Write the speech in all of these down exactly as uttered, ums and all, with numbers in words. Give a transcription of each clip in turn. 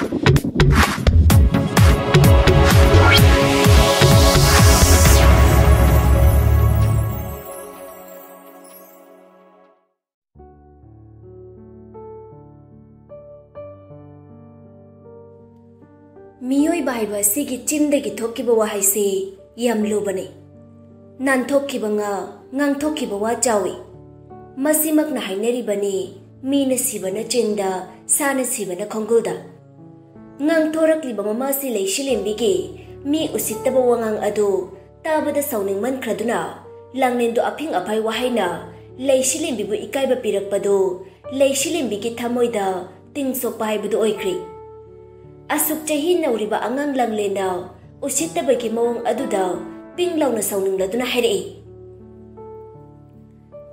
ꯃꯤꯑꯣꯏꯕ ꯍꯥꯏꯕ ꯑꯁꯤꯒꯤ ꯆꯤꯟꯗꯒꯤ ꯊꯣꯛꯈꯤꯕ ꯋꯥꯍꯩꯁꯤ ꯌꯥꯝ ꯂꯨꯕꯅꯤ꯫ ꯅꯥꯟꯊꯣꯛꯈꯤꯕ ꯉꯥ, ꯉꯥꯡꯊꯣꯛꯈꯤꯕ ꯋꯥ ꯆꯥꯎꯏ꯫ ꯃꯁꯤꯃꯛꯅ ꯍꯥꯏꯅꯔꯤꯕꯅꯤ, ꯃꯤꯅ ꯁꯤꯕꯅ ꯆꯤꯟꯗ, ꯁꯥꯅ ꯁꯤꯕꯅ ꯈꯣꯡꯒꯨꯜꯗ꯫ ꯉꯥꯡꯊꯣꯔꯛꯂꯤꯕ ꯃꯃꯥꯁꯤ ꯂꯩꯁꯤꯂꯦꯝꯕꯤꯒꯤ ꯃꯤ ꯎꯁꯤꯠꯇꯕ ꯋꯥꯉꯥꯡ ꯑꯗꯨ ꯇꯥꯕꯗ ꯁꯥꯎꯅꯤꯡꯃꯟꯈ꯭ꯔꯗꯨꯅ ꯂꯥꯡꯂꯦꯟꯗꯨ ꯑꯐꯤꯡ ꯑꯐꯥꯏ ꯋꯥꯍꯩꯅ ꯂꯩꯁꯤꯂꯦꯝꯕꯤꯕꯨ ꯏꯀꯥꯏꯕ ꯄꯤꯔꯛꯄꯗꯨ ꯂꯩꯁꯤꯂꯦꯝꯕꯤꯒꯤ ꯊꯃꯣꯏꯗ ꯇꯤꯡ ꯁꯣꯛꯄ ꯍꯥꯏꯕꯗꯨ ꯑꯣꯏꯈ꯭ꯔꯤ꯫ ꯑꯁꯨꯛ ꯆꯍꯤ ꯅꯧꯔꯤꯕ ꯑꯉꯥꯡ ꯂꯥꯡꯂꯦꯟꯅ ꯎꯁꯤꯠꯇꯕꯒꯤ ꯃꯑꯣꯡ ꯑꯗꯨꯗ ꯄꯤꯡ ꯂꯥꯎꯅ ꯁꯥꯎꯅꯤꯡꯂꯗꯨꯅ ꯍꯥꯏꯔꯛꯏ,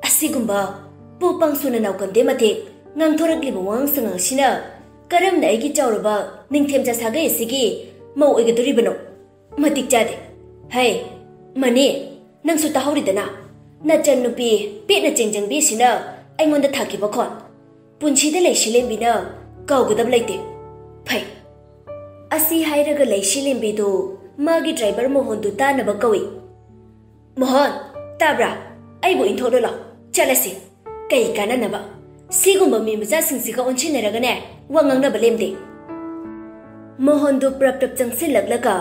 "ꯑꯁꯤꯒꯨꯝꯕ ꯄꯨ ꯄꯥꯡꯁꯨꯅ ꯅꯥꯎꯀꯟꯗꯦ ꯃꯇꯤꯛ ꯉꯥꯡꯊꯣꯔꯛꯂꯤꯕ ꯋꯥꯉꯥꯡ ꯁꯉꯥꯡ ꯑꯁꯤꯅ ꯀꯔꯝꯅ ꯑꯩꯒꯤ ꯆꯥꯎꯔꯕ ꯅꯤꯡꯊꯦꯝꯆꯥ ꯁꯥꯒꯩ ꯑꯁꯤꯒꯤ ꯃꯧ ꯑꯣꯏꯒꯗꯧꯔꯤꯕꯅꯣ? ꯃꯇꯤꯛ ꯆꯥꯗꯦ꯫ ꯍꯩ, ꯃꯅꯤ, ꯅꯪꯁꯨ ꯇꯥꯍꯧꯔꯤꯗꯅ, ꯅꯆꯟ ꯅꯨꯄꯤ ꯄꯦꯠꯅ ꯆꯦꯡꯖꯪꯕꯤ ꯑꯁꯤꯅ ꯑꯩꯉꯣꯟꯗ ꯊꯥꯈꯤꯕ ꯈꯣꯟ꯫ ꯄꯨꯟꯁꯤꯗ ꯂꯩꯁꯤꯂꯦꯝꯕꯤꯅ ꯀꯥꯎꯒꯗꯕ ꯂꯩꯇꯦ꯫ ꯐꯩ꯫" ꯑꯁꯤ ꯍꯥꯏꯔꯒ ꯂꯩꯁꯤꯂꯦꯝꯕꯤꯗꯨ ꯃꯥꯒꯤ ꯗ꯭ꯔꯥꯏꯚꯔ ꯃꯣꯍꯣꯟꯗꯨ ꯇꯥꯅꯕ ꯀꯧꯏ꯫ "ꯃꯣꯍꯣꯟ, ꯇꯥꯕ꯭ꯔꯥ? ꯑꯩꯕꯨ ꯏꯟꯊꯣꯛꯂꯨ ꯂꯥꯎ, ꯆꯠꯂꯁꯤ꯫ ꯀꯩ ꯀꯥꯟꯅꯅꯕ? ꯁꯤꯒꯨꯝꯕ ꯃꯤ ꯃꯆꯥꯁꯤꯡꯁꯤꯒ ꯑꯣꯟꯁꯤꯟꯅꯔꯒꯅꯦ, ꯋꯥ ꯉꯥꯡꯅꯕ ꯂꯦꯝꯗꯦ꯫" ꯃꯣꯍꯣꯟꯗꯨ ꯄ꯭ꯔꯞ ꯄ꯭ꯔꯞ ꯆꯪꯁꯤꯜꯂꯛꯂꯒ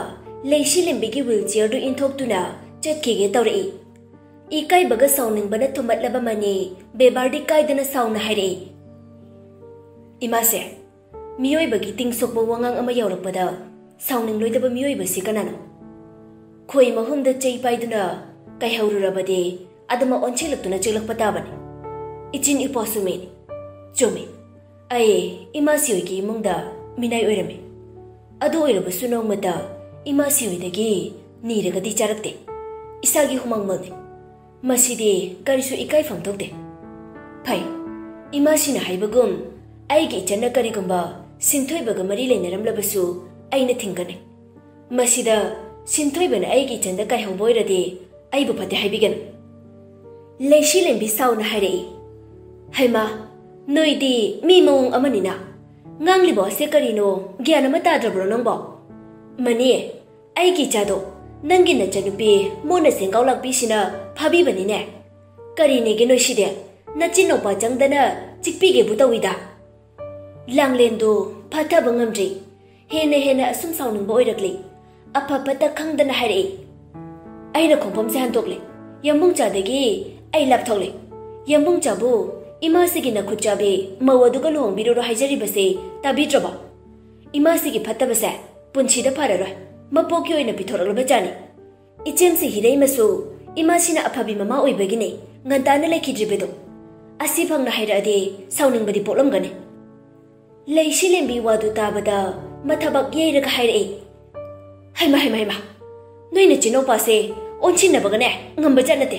ꯂꯩꯁꯤꯂꯦꯝꯕꯤꯒꯤ ꯋꯤꯜ ꯆꯤꯌꯔꯗꯨ ꯏꯟꯊꯣꯛꯇꯨꯅ ꯆꯠꯈꯤꯒꯦ ꯇꯧꯔꯛꯏ꯫ ꯏꯀꯥꯏꯕꯒ ꯁꯥꯎꯅꯤꯡꯕꯅ ꯊꯨꯝꯃꯠꯂꯕ ꯃꯅꯤ ꯕꯦꯕꯥꯔꯗꯤ ꯀꯥꯏꯗꯅ ꯁꯥꯎꯅ ꯍꯥꯏꯔꯛꯏ, "ꯏꯃꯥꯁꯦ, ꯃꯤꯑꯣꯏꯕꯒꯤ ꯇꯤꯡ ꯁꯣꯛꯄ ꯋꯥꯉꯥꯡ ꯑꯃ ꯌꯧꯔꯛꯄꯗ ꯁꯥꯎꯅꯤꯡꯂꯣꯏꯗꯕ ꯃꯤꯑꯣꯏꯕꯁꯤ ꯀꯅꯥꯅꯣ? ꯈꯣꯏ ꯃꯍꯨꯝꯗ ꯆꯩ ꯄꯥꯏꯗꯨꯅ ꯀꯥꯏꯍꯧꯔꯨꯔꯕꯗꯤ ꯑꯗꯨꯃꯛ ꯑꯣꯟꯁꯤꯜꯂꯛꯇꯨꯅ ꯆꯦꯜꯂꯛꯄ ꯇꯥꯕꯅꯤ꯫ ꯏꯆꯤꯟ ꯏꯄꯣꯁꯨ ꯃꯤꯅꯤ꯫ ꯆꯨꯝꯃꯤ, ꯑꯩ ꯏꯃꯥ ꯁꯤꯑꯣꯏꯒꯤ ꯏꯃꯨꯡꯗ ꯃꯤꯅꯥꯏ ꯑꯣꯏꯔꯝꯃꯤ꯫ ꯑꯗꯨ ꯑꯣꯏꯔꯕꯁꯨ ꯅꯣꯡꯃꯇ ꯏꯃꯥ ꯁꯤꯑꯣꯏꯗꯒꯤ ꯅꯤꯔꯒꯗꯤ ꯆꯥꯔꯛꯇꯦ꯫ ꯏꯁꯥꯒꯤ ꯍꯨꯃꯥꯡꯃꯜꯅꯤ꯫ ꯃꯁꯤꯗꯤ ꯀꯔꯤꯁꯨ ꯏꯀꯥꯏꯐꯝ ꯊꯣꯛꯇꯦ꯫ ꯐꯩ, ꯏꯃꯥꯁꯤꯅ ꯍꯥꯏꯕꯒꯨꯝ ꯑꯩꯒꯤ ꯏꯆꯟꯅ ꯀꯔꯤꯒꯨꯝꯕ ꯁꯤꯟꯊꯣꯏꯕꯒ ꯃꯔꯤ ꯂꯩꯅꯔꯝꯂꯕꯁꯨ ꯑꯩꯅ ꯊꯤꯡꯒꯅꯤ꯫ ꯃꯁꯤꯗ ꯁꯤꯟꯊꯣꯏꯕꯅ ꯑꯩꯒꯤ ꯏꯆꯟꯗ ꯀꯥꯏꯍꯧꯕ ꯑꯣꯏꯔꯗꯤ ꯑꯩꯕꯨ ꯐꯠꯇꯦ ꯍꯥꯏꯕꯤꯒꯅꯨ꯫" ꯂꯩꯁꯤꯂꯦꯝꯕꯤ ꯁꯥꯎꯅ ꯍꯥꯏꯔꯛꯏ, "ꯍꯩꯃꯥ, ꯅꯣꯏꯗꯤ ꯃꯤ ꯃꯑꯣꯡ ꯑꯃꯅꯤꯅ꯫ ꯉꯥꯡꯂꯤꯕ ꯑꯁꯦ ꯀꯔꯤꯅꯣ? ꯒ꯭ꯌꯥꯟ ꯑꯃ ꯇꯥꯗ꯭ꯔꯕ꯭ꯔꯣ ꯅꯪꯕꯣ? ꯃꯅꯤ, ꯑꯩꯒꯤ ꯏꯆꯥꯗꯣ ꯅꯪꯒꯤ ꯅꯆꯟꯅꯨꯄꯤ ꯃꯣꯟꯅ ꯁꯦꯡꯒꯥꯎ ꯂꯥꯛꯄꯤꯁꯤꯅ ꯐꯥꯕꯤꯕꯅꯤꯅꯦ꯫ ꯀꯔꯤꯅꯦꯒꯦ ꯅꯣꯏꯁꯤꯗꯤ? ꯅꯆꯤꯟ ꯅꯧꯄꯥ ꯆꯪꯗꯅ ꯆꯤꯛꯄꯤꯒꯦꯕꯨ ꯇꯧꯏꯗ꯫ ꯂꯥꯡꯂꯦꯟꯗꯨ ꯐꯥꯊꯕ ꯉꯝꯗ꯭ꯔꯤ꯫ ꯍꯦꯟꯅ ꯍꯦꯟꯅ ꯑꯁꯨꯝ ꯁꯥꯎꯅꯤꯡꯕ ꯑꯣꯏꯔꯛꯂꯤ꯫ ꯑꯐ ꯐꯠꯇ ꯈꯪꯗꯅ ꯍꯥꯏꯔꯛꯏ꯫ ꯑꯩꯅ ꯈꯣꯡꯐꯝꯁꯦ ꯍꯟꯗꯣꯛꯂꯦ꯫ ꯌꯥꯝꯕꯨꯡꯆꯥꯗꯒꯤ ꯑꯩ ꯂꯥꯞꯊꯣꯛꯂꯦ꯫ ꯌꯥꯝꯕꯨꯡꯆꯥꯕꯨ ꯏꯃꯥꯁꯤꯒꯤ ꯅꯈꯨꯠ ꯆꯥꯕꯤ ꯃꯧ ꯑꯗꯨꯒ ꯂꯨꯍꯣꯡꯕꯤꯔꯨꯔꯣ ꯍꯥꯏꯖꯔꯤꯕꯁꯦ ꯇꯥꯕꯤꯗ꯭ꯔꯕꯣ? ꯏꯃꯥꯁꯤꯒꯤ ꯐꯠꯇꯕꯁꯦ ꯄꯨꯟꯁꯤꯗ ꯐꯔꯔꯣꯏ꯫ ꯃꯄꯣꯛꯀꯤ ꯑꯣꯏꯅ ꯄꯤꯊꯣꯔꯛꯂꯕ ꯖꯥꯠꯅꯤ꯫ ꯏꯆꯦꯝꯁꯤ ꯍꯤꯔꯩꯃꯁꯨ ꯏꯃꯥꯁꯤꯅ ꯑꯐꯕꯤ ꯃꯃꯥ ꯑꯣꯏꯕꯒꯤꯅꯦ ꯉꯟꯇꯥꯅ ꯂꯩꯈꯤꯗ꯭ꯔꯤꯕꯗꯣ꯫ ꯑꯁꯤ ꯐꯪꯅ ꯍꯥꯏꯔꯛꯑꯗꯤ ꯁꯥꯎꯅꯤꯡꯕꯗꯤ ꯄꯣꯛꯂꯝꯒꯅꯤ꯫ ꯂꯩꯁꯤꯂꯦꯝꯕꯤ ꯋꯥꯗꯨ ꯇꯥꯕꯗ ꯃꯊꯕꯛ ꯌꯩꯔꯒ ꯍꯥꯏꯔꯛꯏ꯫ ꯍꯩꯃ, ꯍꯩꯃ, ꯍꯩꯃ! ꯅꯣꯏ ꯅꯆꯤꯟꯅꯧꯄꯥꯁꯦ ꯑꯣꯟꯁꯤꯟꯅꯕꯒꯅꯦ ꯉꯝꯕ ꯖꯥꯠ ꯅꯠꯇꯦ꯫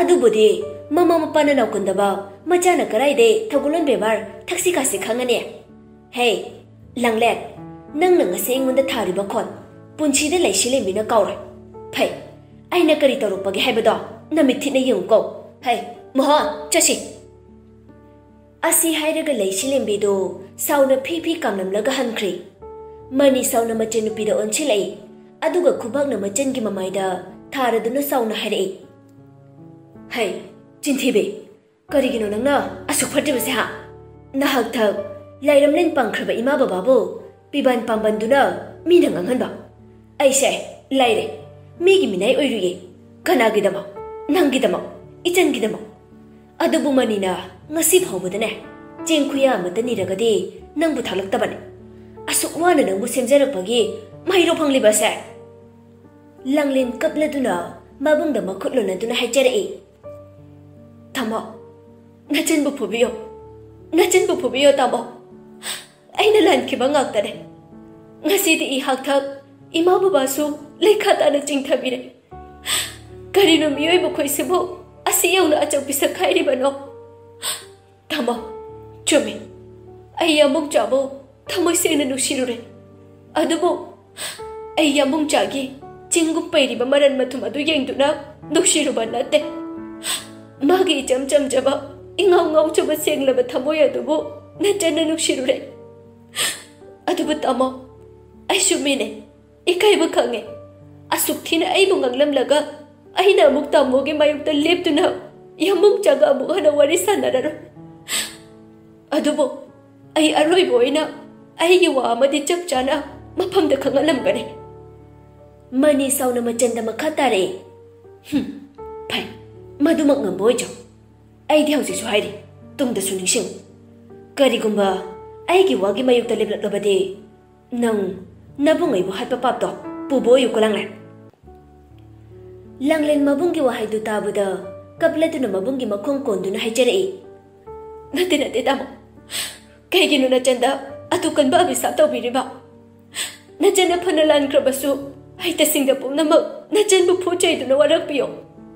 ꯑꯗꯨꯕꯨꯗꯤ ꯃꯃꯥ ꯃꯄꯥꯅ ꯅꯥꯎꯀꯨꯟꯗꯕ ꯃꯆꯥꯅ ꯀꯔꯥꯏꯗꯩ ꯊꯧꯒꯜꯂꯣꯟ ꯕꯦꯕꯥꯔ ꯊꯛꯁꯤ ꯈꯥꯁꯤ ꯈꯪꯉꯅꯤ? ꯍꯦ, ꯂꯥꯡꯂꯦꯟ, ꯅꯪꯅ ꯉꯁꯤ ꯑꯩꯉꯣꯟꯗ ꯊꯥꯔꯤꯕ ꯈꯣꯟ ꯄꯨꯟꯁꯤꯗ ꯂꯩꯁꯤꯂꯦꯝꯕꯤꯅ ꯀꯥꯎꯔꯣꯏ꯫ ꯐꯩ, ꯑꯩꯅ ꯀꯔꯤ ꯇꯧꯔꯛꯄꯒꯦ ꯍꯥꯏꯕꯗꯣ ꯅꯃꯤꯠ ꯊꯤꯠꯅ ꯌꯦꯡꯉꯨꯀꯣ꯫ ꯍꯩ, ꯃꯣꯍꯣꯟ, ꯆꯠꯁꯤ꯫ ꯑꯁꯤ ꯍꯥꯏꯔꯒ ꯂꯩꯁꯤꯂꯦꯝꯕꯤꯗꯨ ꯁꯥꯎꯅ ꯐꯤ ꯐꯤ ꯀꯥꯝꯂꯝꯂꯒ ꯍꯟꯈ꯭ꯔꯦ꯫ ꯃꯅꯤ ꯁꯥꯎꯅ ꯃꯆꯟꯅꯨꯄꯤꯗ ꯑꯣꯟꯁꯤꯜꯂꯛꯏ, ꯑꯗꯨꯒ ꯈꯨꯕꯥꯛꯅ ꯃꯆꯟꯒꯤ ꯃꯃꯥꯏꯗ ꯊꯥꯔꯗꯨꯅ ꯁꯥꯎꯅ ꯍꯥꯏꯔꯛꯏ꯫ ꯍꯩ, ꯆꯤꯟꯊꯤꯕꯤ, ꯀꯔꯤꯒꯤꯅꯣ ꯅꯪꯅ ꯑꯁꯨꯛ ꯐꯠꯇ꯭ꯔꯤꯕꯁꯦ, ꯍꯥ? ꯅꯍꯥꯛ ꯊꯛ ꯂꯥꯏꯔꯝꯂꯦꯟ ꯄꯥꯡꯈ꯭ꯔꯕ ꯏꯃꯥ ꯕꯕꯥꯕꯨ ꯄꯤꯕꯥꯟ ꯄꯥꯝꯕꯟꯗꯨꯅ ꯃꯤꯅ ꯉꯥꯡꯍꯟꯕ꯫ ꯑꯩꯁꯦ ꯂꯥꯏꯔꯦ, ꯃꯤꯒꯤ ꯃꯤꯅꯥꯏ ꯑꯣꯏꯔꯨꯏꯌꯦ꯫ ꯀꯅꯥꯒꯤꯗꯃꯛ? ꯅꯪꯒꯤꯗꯃꯛ, ꯏꯆꯟꯒꯤꯗꯃꯛ꯫ ꯑꯗꯨꯕꯨ ꯃꯅꯤꯅ ꯉꯁꯤ ꯐꯥꯎꯕꯗꯅꯦ ꯆꯦꯡ ꯈꯨꯌꯥ ꯑꯃꯠꯇ ꯅꯤꯔꯒꯗꯤ ꯅꯪꯕꯨ ꯊꯥꯛꯂꯛꯇꯕꯅꯦ꯫ ꯑꯁꯨꯛ ꯋꯥꯅ ꯅꯪꯕꯨ ꯁꯦꯝꯖꯔꯛꯄꯒꯤ ꯃꯍꯩꯔꯣ ꯐꯪꯂꯤꯕꯁꯦ? ꯂꯥꯡꯂꯦꯟ ꯀꯞꯂꯗꯨꯅ ꯃꯕꯨꯡꯗ ꯃꯈꯨꯠ ꯂꯣꯟꯅꯗꯨꯅ ꯍꯥꯏꯖꯔꯛꯏ꯫ ꯇꯥꯃꯣ, ꯅꯆꯟꯕꯨ ꯐꯨꯕꯤꯌꯣ, ꯅꯆꯟꯕꯨ ꯐꯨꯕꯤꯌꯣ, ꯇꯥꯃꯣ꯫ ꯑꯩꯅ ꯂꯥꯟꯈꯤꯕ ꯉꯥꯛꯇꯅꯦ꯫ ꯉꯁꯤꯗꯤ ꯏ ꯍꯥꯛꯊꯛ ꯏꯃꯥ ꯕꯕꯥꯁꯨ ꯂꯩꯈꯥ ꯇꯥꯅ ꯆꯤꯡꯊꯕꯤꯔꯦ꯫ ꯀꯔꯤꯅꯣ ꯃꯤꯑꯣꯏꯕ ꯈꯣꯏꯁꯤꯕꯨ ꯑꯁꯤ ꯌꯧꯅ ꯑꯆꯧ ꯄꯤꯁꯛ ꯈꯥꯏꯔꯤꯕꯅꯣ? ꯇꯥꯃꯣ, ꯆꯨꯝꯃꯤ꯫ ꯑꯩ ꯌꯥꯝꯕꯨꯡꯆꯥꯕꯨ ꯊꯃꯣꯏ ꯁꯦꯡꯅ ꯅꯨꯡꯁꯤꯔꯨꯔꯦ꯫ ꯑꯗꯨꯕꯨ ꯑꯩ ꯌꯥꯝꯕꯨꯡꯆꯥꯒꯤ ꯆꯤꯡꯒꯨꯝ ꯄꯩꯔꯤꯕ ꯃꯔꯟ ꯃꯊꯨꯝ ꯑꯗꯨ ꯌꯦꯡꯗꯨꯅ ꯅꯨꯡꯁꯤꯔꯨꯕ ꯅꯠꯇꯦ꯫ ꯃꯥꯒꯤ ꯏꯆꯝ ꯆꯝꯖꯕ, ꯏꯉꯥꯎ ꯉꯥꯎꯖꯕ ꯁꯦꯡꯂꯕ ꯊꯃꯣꯏ ꯑꯗꯨꯕꯨ ꯅꯠꯇꯅ ꯅꯨꯡꯁꯤꯔꯨꯔꯦ꯫ ꯑꯗꯨꯕꯨ ꯇꯥꯃꯣ, ꯑꯩꯁꯨ ꯃꯤꯅꯦ, ꯏꯀꯥꯏꯕ ꯈꯪꯉꯦ꯫ ꯑꯁꯨꯛ ꯊꯤꯅ ꯑꯩꯕꯨ ꯉꯥꯡꯂꯝꯂꯒ ꯑꯩꯅ ꯑꯃꯨꯛ ꯇꯥꯃꯣꯒꯤ ꯃꯥꯌꯣꯛꯇ ꯂꯦꯞꯇꯨꯅ ꯌꯥꯝꯕꯨꯡ ꯆꯥꯒ ꯑꯃꯨꯛ ꯍꯟꯅ ꯋꯥꯔꯤ ꯁꯥꯟꯅꯔꯔꯣꯏ꯫ ꯑꯗꯨꯕꯨ ꯑꯩ ꯑꯔꯣꯏꯕ ꯑꯣꯏꯅ ꯑꯩꯒꯤ ꯋꯥ ꯑꯃꯗꯤ ꯆꯞ ꯆꯥꯅ ꯃꯐꯝꯗ ꯈꯪꯍꯜꯂꯝꯒꯅꯤ꯫ ꯃꯅꯤ ꯁꯥꯎꯅ ꯃꯆꯟꯗ ꯃꯈꯥ ꯇꯥꯔꯛꯏ꯫ "ꯍꯨꯝ, ꯐꯩ, ꯃꯗꯨꯃꯛ ꯉꯝꯕ ꯑꯣꯏꯖꯧ꯫ ꯑꯩꯗꯤ ꯍꯧꯖꯤꯛꯁꯨ ꯍꯥꯏꯔꯤ, ꯇꯨꯡꯗꯁꯨ ꯅꯤꯡꯁꯤꯡꯉꯨ꯫ ꯀꯔꯤꯒꯨꯝꯕ ꯑꯩꯒꯤ ꯋꯥꯒꯤ ꯃꯥꯌꯣꯛꯇ ꯂꯦꯞꯂꯛꯂꯕꯗꯤ, ꯅꯪ ꯅꯕꯨꯡ ꯑꯩꯕꯨ ꯍꯥꯠꯄ ꯄꯥꯞꯇꯣ ꯄꯨꯕ ꯑꯣꯏꯌꯨꯀꯣ, ꯂꯥꯡꯂꯦꯟ꯫" ꯂꯥꯡꯂꯦꯟ ꯃꯕꯨꯡꯒꯤ ꯋꯥꯍꯩꯗꯨ ꯇꯥꯕꯗ ꯀꯞꯂꯗꯨꯅ ꯃꯕꯨꯡꯒꯤ ꯃꯈꯣꯡ ꯀꯣꯟꯗꯨꯅ ꯍꯥꯏꯖꯔꯛꯏ꯫ "ꯅꯠꯇꯦ, ꯅꯠꯇꯦ, ꯇꯥꯃꯣ꯫ ꯀꯩꯒꯤꯅꯣ ꯅꯆꯟꯗ ꯑꯗꯨ ꯀꯟꯕ ꯑꯚꯤꯁꯥꯞ ꯇꯧꯕꯤꯔꯤꯕ? ꯅꯆꯟꯅ ꯐꯅ ꯂꯥꯟꯈ꯭ꯔꯕꯁꯨ, ꯍꯩꯇꯁꯤꯡꯗ ꯄꯨꯝꯅꯃꯛ ꯅꯆꯟꯕꯨ ꯐꯨꯠ ꯆꯩꯗꯨꯅ ꯋꯥꯔꯛꯄꯤꯌꯣ꯫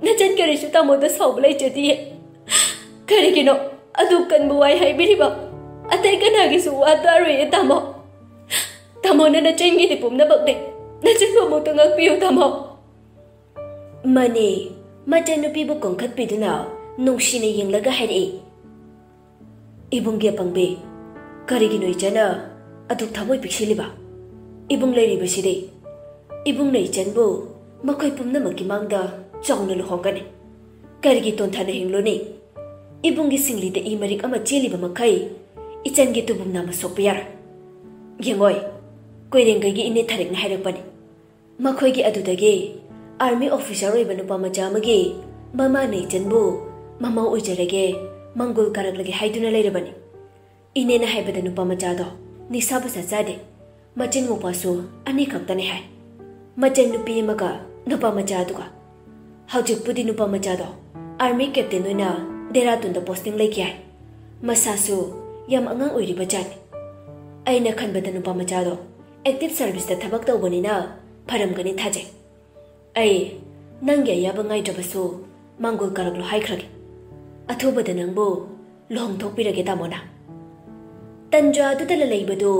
ꯅꯆꯟ ꯀꯔꯤꯁꯨ ꯇꯥꯃꯣꯗ ꯁꯥꯎꯕ ꯂꯩꯖꯗꯤꯌꯦ꯫ ꯀꯔꯤꯒꯤꯅꯣ ꯑꯗꯨ ꯀꯟꯕ ꯋꯥꯍꯩ ꯍꯥꯏꯕꯤꯔꯤꯕ? ꯑꯇꯩ ꯀꯅꯥꯒꯤꯁꯨ ꯋꯥ ꯇꯥꯔꯣꯏꯌꯦ, ꯇꯥꯃꯣ꯫ ꯇꯥꯃꯣꯅ ꯅꯆꯟꯒꯤꯗꯤ ꯄꯨꯝꯅꯃꯛꯅꯦ꯫ ꯅꯆꯟꯕꯨ ꯑꯃꯨꯛꯇ ꯉꯥꯛꯄꯤꯌꯨ, ꯇꯥꯃꯣ꯫" ꯃꯅꯤ ꯃꯆꯟꯅꯨꯄꯤꯕꯨ ꯀꯣꯟꯈꯠꯄꯤꯗꯨꯅ ꯅꯨꯡꯁꯤꯅ ꯌꯦꯡꯂꯒ ꯍꯥꯏꯔꯛꯏ꯫ "ꯏꯕꯨꯡꯒꯤ ꯑꯄꯪꯕꯤ, ꯀꯔꯤꯒꯤꯅꯣ ꯏꯆꯟꯅ ꯑꯗꯨꯛ ꯊꯃꯣꯏ ꯄꯤꯛꯁꯤꯜꯂꯤꯕ? ꯏꯕꯨꯡ ꯂꯩꯔꯤꯕꯁꯤꯗꯤ꯫ ꯏꯕꯨꯡꯅ ꯏꯆꯟꯕꯨ ꯃꯈꯣꯏ ꯄꯨꯝꯅꯃꯛꯀꯤ ꯃꯥꯡꯗ ꯆꯥꯎꯅ ꯂꯨꯍꯣꯡꯒꯅꯤ꯫ ꯀꯔꯤꯒꯤ ꯇꯣꯟꯊꯅ ꯍꯤꯡꯂꯨꯅꯤ? ꯏꯕꯨꯡꯒꯤ ꯁꯤꯡꯂꯤꯗ ꯏ ꯃꯔꯤꯛ ꯑꯃ ꯆꯦꯜꯂꯤꯕ ꯃꯈꯩ ꯏꯆꯟꯒꯤ ꯇꯨꯕꯨꯝ ꯅꯥꯝꯃ ꯁꯣꯛꯄ ꯌꯥꯔꯣꯏ꯫ ꯌꯦꯡꯉꯣꯏ, ꯀꯣꯏꯔꯦꯡꯒꯩꯒꯤ ꯏꯅꯦ ꯊꯥꯔꯤꯛꯅ ꯍꯥꯏꯔꯛꯄꯅꯤ꯫ ꯃꯈꯣꯏꯒꯤ ꯑꯗꯨꯗꯒꯤ ꯑꯥꯔꯃꯤ ꯑꯣꯐꯤꯁꯥꯔ ꯑꯣꯏꯕ ꯅꯨꯄꯥ ꯃꯆꯥ ꯑꯃꯒꯤ ꯃꯃꯥꯅ ꯏꯆꯟꯕꯨ ꯃꯃꯧ ꯑꯣꯏꯖꯔꯒꯦ, ꯃꯪꯒꯣꯜ ꯀꯥꯔꯛꯂꯒꯦ ꯍꯥꯏꯗꯨꯅ ꯂꯩꯔꯕꯅꯤ꯫ ꯏꯅꯦꯅ ꯍꯥꯏꯕꯗ ꯅꯨꯄꯥ ꯃꯆꯥꯗꯣ ꯅꯤꯁꯥ ꯄꯨꯁꯥ ꯆꯥꯗꯦ꯫ ꯃꯆꯤꯟ ꯃꯧꯄꯥꯁꯨ ꯑꯅꯤ ꯈꯛꯇꯅꯤ ꯍꯥꯏ꯫ ꯃꯆꯟ ꯅꯨꯄꯤ ꯑꯃꯒ ꯅꯨꯄꯥ ꯃꯆꯥ ꯑꯗꯨꯒ꯫ ꯍꯧꯖꯤꯛꯄꯨꯗꯤ ꯅꯨꯄꯥ ꯃꯆꯥꯗꯣ ꯑꯥꯔꯃꯤ ꯀꯦꯞꯇꯦꯟ ꯑꯣꯏꯅ ꯗꯦꯔꯥꯗꯨꯟꯗ ꯄꯣꯁꯇꯤꯡ ꯂꯩꯈꯤ ꯍꯥꯏ꯫ ꯃꯁꯥꯁꯨ ꯌꯥꯝ ꯑꯉꯥꯡ ꯑꯣꯏꯔꯤꯕ ꯖꯥꯠꯅꯤ꯫ ꯑꯩꯅ ꯈꯟꯕꯗ ꯅꯨꯄꯥ ꯃꯆꯥꯗꯣ ꯑꯦꯛꯇꯤꯚ ꯁꯥꯔꯚꯤꯁꯇ ꯊꯕꯛ ꯇꯧꯕꯅꯤꯅ ꯐꯔꯝꯒꯅꯤ ꯊꯥꯖꯩ꯫ ꯑꯩ ꯅꯪꯒꯤ ꯑꯌꯥꯕ ꯉꯥꯏꯗ꯭ꯔꯕꯁꯨ ꯃꯥꯡꯒꯣꯜ ꯀꯥꯔꯛꯂꯣ ꯍꯥꯏꯈ꯭ꯔꯒꯦ꯫ ꯑꯊꯨꯕꯗ ꯅꯪꯕꯨ ꯂꯨꯍꯣꯡꯊꯣꯛꯄꯤꯔꯒꯦ ꯇꯥꯃꯣꯅ꯫" ꯇꯟꯖꯥ ꯑꯗꯨꯗ ꯂꯂꯩꯕꯗꯨ